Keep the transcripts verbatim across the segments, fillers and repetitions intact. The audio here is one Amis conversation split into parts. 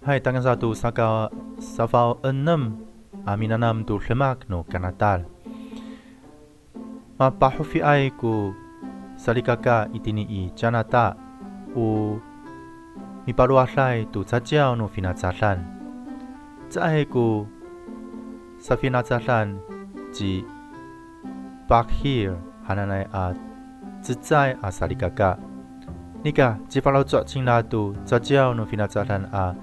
Hay, tangasa to saka safaw enem a minanam to demak no kanatal. Mapahofiay ko salikaka itini i Canada o mipalowaday to caciyaw no finacadan. Caay ko safinacadan ci Pak Hir hananay a cecay a salikaka. Nika, cifaloco' cingra to caciyaw no finacadan a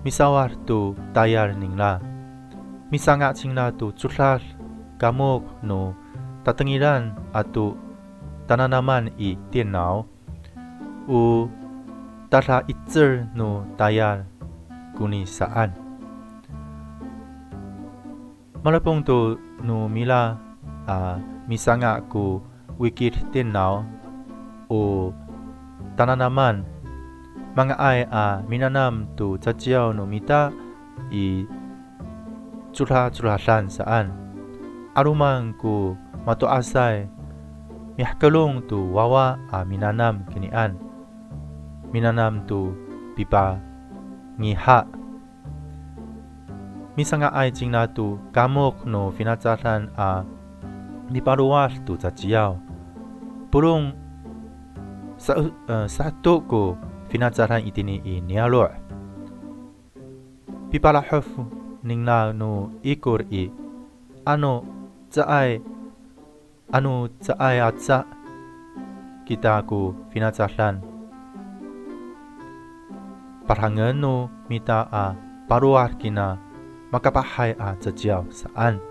misawad to tayal ningra. Misanga' cingra to codad kamok no tatengilan ato tananaman i tinaw. O tada'icel no tayal koni saan. Malepon to no mira a misanga' ko wikid tinaw o tananaman, manga'ay a minanam to caciyaw no mita i codacodadan saan. 'Aloman ko mato'asay mihakelong to wawa a minanam kinian. Minanam to pipangiha. Misanga'ay cingra to kamok no finacadan a mipalowad to caciyaw. Polong sa, eh, saheto ko finacadan itini i niyaro'. Pipalahof ningra no ikor i, ano caay Ano caay aca kita ko finacadan, padangen no mita a palowad kina makapahay a caciyaw saan.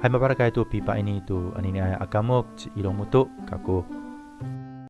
Hay, maparakay to pipaini to aniniay a kamok ci Ilong Moto kako.